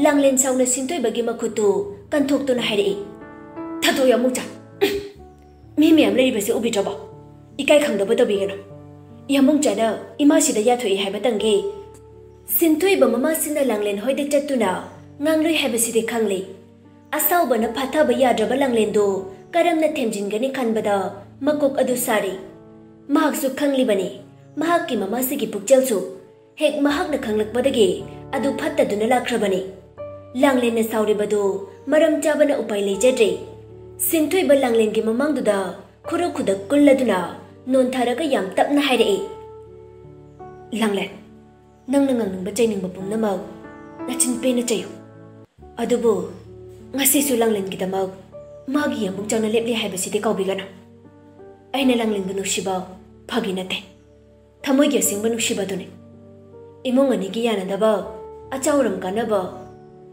ꯂꯥꯡꯂꯦꯟ ꯁꯥꯎꯅ ꯁꯤꯟꯊꯣꯏꯕꯒꯤ ꯃꯈꯨꯠꯇꯨ ꯀꯟꯊꯣꯛꯇꯨꯅ ꯍꯥꯏꯔꯛꯏ, "ꯊꯥꯗꯣꯛꯑꯣ ꯌꯥꯝꯕꯨꯡꯆꯥ꯫ ꯃꯤ ꯃꯌꯥꯝ ꯂꯩꯔꯤꯕꯁꯦ ꯎꯕꯤꯗ꯭ꯔꯕꯣ? ꯏꯀꯥꯏ ꯈꯪꯗꯕ ꯇꯧꯕꯤꯒꯅꯨ꯫ ꯌꯥꯝꯕꯨꯡꯆꯥꯅ ꯏꯃꯥꯁꯤꯗ ꯌꯥꯊꯣꯛꯏ ꯍꯥꯏꯕꯇꯪꯒꯤ ꯁꯤꯟꯊꯣꯏꯕ ꯃꯃꯥꯁꯤꯅ ꯂꯥꯡꯂꯦꯟ ꯍꯣꯏꯗ ꯆꯠꯇꯨꯅ ꯉꯥꯡꯂꯣꯏ ꯍꯥꯏꯕꯁꯤꯗꯤ ꯈꯪꯂꯤ꯫ ꯑꯁꯥꯎꯕꯅ ꯐꯥꯊꯕ ꯌꯥꯗ꯭ꯔꯕ ꯂꯥꯡꯂꯦꯟꯗꯨ ꯀꯔꯝꯅ ꯊꯦꯝꯖꯤꯟꯒꯅꯤ ꯈꯟꯕꯗ ꯃꯀꯣꯛ ꯑꯗꯨ ꯁꯥꯔꯤ꯫ ꯃꯍꯥꯛꯁꯨ ꯈꯪꯂꯤꯕꯅꯤ, ꯃꯍꯥꯛꯀꯤ ꯃꯃꯥꯁꯤꯒꯤ ꯄꯨꯛꯆꯦꯜꯁꯨ ꯍꯦꯛ ꯃꯍꯥꯛꯅ ꯈꯪꯂꯛꯄꯗꯒꯤ ꯑꯗꯨ ꯐꯠꯇꯗꯨꯅ ꯂꯥꯛꯈ꯭ꯔꯕꯅꯤ꯫ ꯂꯥꯡꯂꯦꯟꯅ ꯁꯥꯎꯔꯤꯕꯗꯨ ꯃꯔꯝ ꯆꯥꯕꯅ ꯎꯄꯥꯏ ꯂꯩꯖꯗ꯭ꯔꯦ꯫ ꯁꯤꯟꯊꯣꯏꯕ ꯂꯥꯡꯂꯦꯟꯒꯤ ꯃꯃꯥꯡꯗꯨꯗ ꯈꯨꯔꯨ ꯈꯨꯗꯛ ꯀꯨꯜꯂꯗꯨꯅ ꯅꯣꯟꯊꯔꯒ ꯌꯥꯝ ꯇꯞꯅ ꯍꯥꯏꯔꯛꯏ, "ꯂꯥꯡꯂꯦꯟ, ꯅꯪꯅ ꯉꯥꯡꯅꯤꯡꯕ ꯆꯩꯅꯤꯡꯕ ꯄꯨꯝꯅꯃꯛ ꯅꯆꯤꯟ ꯄꯦꯟꯅ ꯆꯩꯌꯨ꯫ ꯑꯗꯨꯕꯨ ꯉꯁꯤꯁꯨ ꯂꯥꯡꯂꯦꯟꯒꯤꯗꯃꯛ ꯃꯥꯒꯤ ꯌꯥꯝꯕꯨꯡ ꯆꯥꯅ ꯂꯦꯞꯂꯤ ꯍꯥꯏꯕꯁꯤꯗꯤ ꯀꯥꯎꯕꯤꯒꯅꯨ꯫ ꯑꯩꯅ ꯂꯥꯡꯂꯦꯟꯕꯨ ꯅꯨꯡꯁꯤꯕ ꯐꯥꯒꯤ ꯅꯠꯇꯦ꯫ ꯊꯃꯣꯏꯒꯤ ꯑꯁꯦꯡꯕ ꯅꯨꯡꯁꯤꯕꯗꯨꯅꯤ꯫ ꯏꯃꯨꯡ ꯑꯅꯤꯒꯤ ꯌꯥꯅꯗꯕ, ꯑꯆꯥꯎꯔꯝ ꯀꯥꯟꯅꯕ,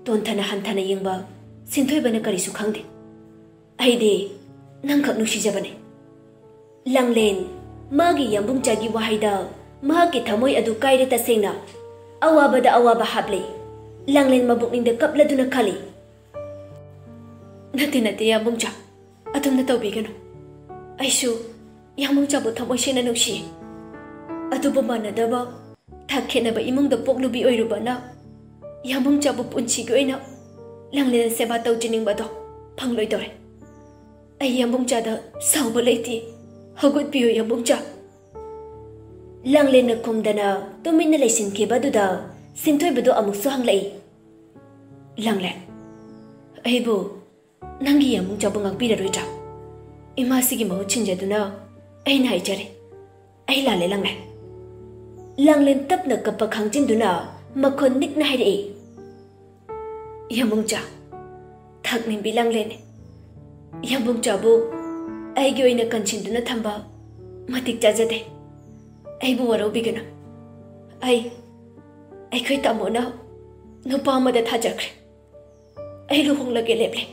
ꯇꯣꯟꯊꯅ ꯍꯟꯊꯅ ꯌꯦꯡꯕ ꯁꯤꯟꯊꯣꯏꯕꯅ ꯀꯔꯤꯁꯨ ꯈꯪꯗꯦ꯫ ꯑꯩꯗꯤ ꯅꯪꯈꯛ ꯅꯨꯡꯁꯤꯖꯕꯅꯦ꯫" ꯂꯥꯡꯂꯦꯟ ꯃꯥꯒꯤ ꯌꯥꯝꯕꯨꯡꯆꯥꯒꯤ ꯋꯥꯍꯩꯗ ꯃꯍꯥꯛꯀꯤ ꯊꯃꯣꯏ ꯑꯗꯨ ꯀꯥꯏꯔꯦ ꯇꯁꯦꯡꯅ꯫ ꯑꯋꯥꯕꯗ ꯑꯋꯥꯕ ꯍꯥꯞꯂꯦ꯫ ꯂꯥꯡꯂꯦꯟ ꯃꯕꯨꯛꯅꯤꯡꯗ ꯀꯞꯂꯗꯨꯅ ꯈꯜꯂꯤ, "ꯅꯠꯇꯦ, ꯅꯠꯇꯦ, ꯌꯥꯝꯕꯨꯡꯆꯥ꯫ ꯑꯗꯨꯝꯅ ꯇꯧꯕꯤꯒꯅꯨ꯫ ꯑꯩꯁꯨ ꯌꯥꯝꯕꯨꯡꯆꯥꯕꯨ ꯊꯃꯣꯏ ꯁꯦꯡꯅ ꯅꯨꯡꯁꯤ꯫ ꯑꯗꯨꯕꯨ ꯃꯥꯟꯅꯗꯕ ꯊꯥꯛ ꯈꯦꯠꯅꯕ ꯏꯃꯨꯡꯗ ꯄꯣꯛꯂꯨꯕꯤ ꯑꯣꯏꯔꯨꯕꯅ ꯌꯥꯝꯕꯨꯡꯆꯥꯕꯨ ꯄꯨꯟꯁꯤꯒꯤ ꯑꯣꯏꯅ ꯂꯥꯡꯂꯦꯟꯅ ꯁꯦꯕꯥ ꯇꯧꯖꯅꯤꯡꯕꯗꯣ ꯐꯪꯂꯣꯏꯗꯧꯔꯦ꯫ ꯑꯩ ꯌꯥꯝꯕꯨꯡꯆꯥꯗ ꯁꯥꯎꯕ ꯂꯩꯇꯦ꯫ ꯍꯧꯒꯠꯄꯤꯌꯨ ꯌꯥꯝꯕꯨꯡꯆꯥ꯫" ꯂꯥꯡꯂꯦꯟꯅ ꯈꯨꯝꯗꯅ ꯇꯨꯃꯤꯟꯅ ꯂꯩꯁꯤꯟꯈꯤꯕꯗꯨꯗ ꯁꯤꯟꯊꯣꯏꯕꯗꯨ ꯑꯃꯨꯛꯁꯨ ꯍꯪꯂꯛꯏ, "ꯂꯥꯡꯂꯦꯟ, ꯑꯩꯕꯨ ꯅꯪꯒꯤ ꯌꯥꯝꯕꯨꯡꯆꯥꯕꯨ ꯉꯥꯛꯄꯤꯔꯔꯣꯏꯗ꯭ꯔꯥ? ꯏꯃꯥꯁꯤꯒꯤ ꯃꯍꯨꯠ ꯁꯤꯟꯖꯗꯨꯅ ꯑꯩꯅ ꯍꯥꯏꯖꯔꯦ꯫ ꯑꯩ ꯂꯥꯜꯂꯦ, ꯂꯥꯡꯂꯦꯟ꯫" ꯂꯥꯡꯂꯦꯟ ꯇꯞꯅ ꯀꯞꯄ ꯈꯥꯡꯖꯤꯟꯗꯨꯅ ꯃꯈꯣꯟ ꯅꯤꯛꯅ ꯍꯥꯏꯔꯛꯏ, "ꯌꯥꯝꯕꯨꯡꯆꯥ, ꯊꯥꯛ ꯅꯦꯝꯕꯤ ꯂꯥꯡꯂꯦꯟꯅꯦ꯫ ꯌꯥꯝꯕꯨꯡꯆꯥꯕꯨ ꯑꯩꯒꯤ ꯑꯣꯏꯅ ꯀꯟꯁꯤꯟꯗꯨꯅ ꯊꯝꯕ ꯃꯇꯤꯛ ꯆꯥꯖꯗꯦ꯫ ꯑꯩꯕꯨ ꯋꯥꯔꯧꯕꯤꯒꯅꯨ꯫ ꯑꯩ, ꯑꯩꯈꯣꯏ ꯇꯥꯃꯣꯅ ꯅꯨꯄꯥ ꯑꯃꯗ ꯊꯥꯖꯈ꯭ꯔꯦ꯫ ꯑꯩ ꯂꯨꯍꯣꯡꯂꯒꯦ ꯂꯦꯞꯂꯦ꯫"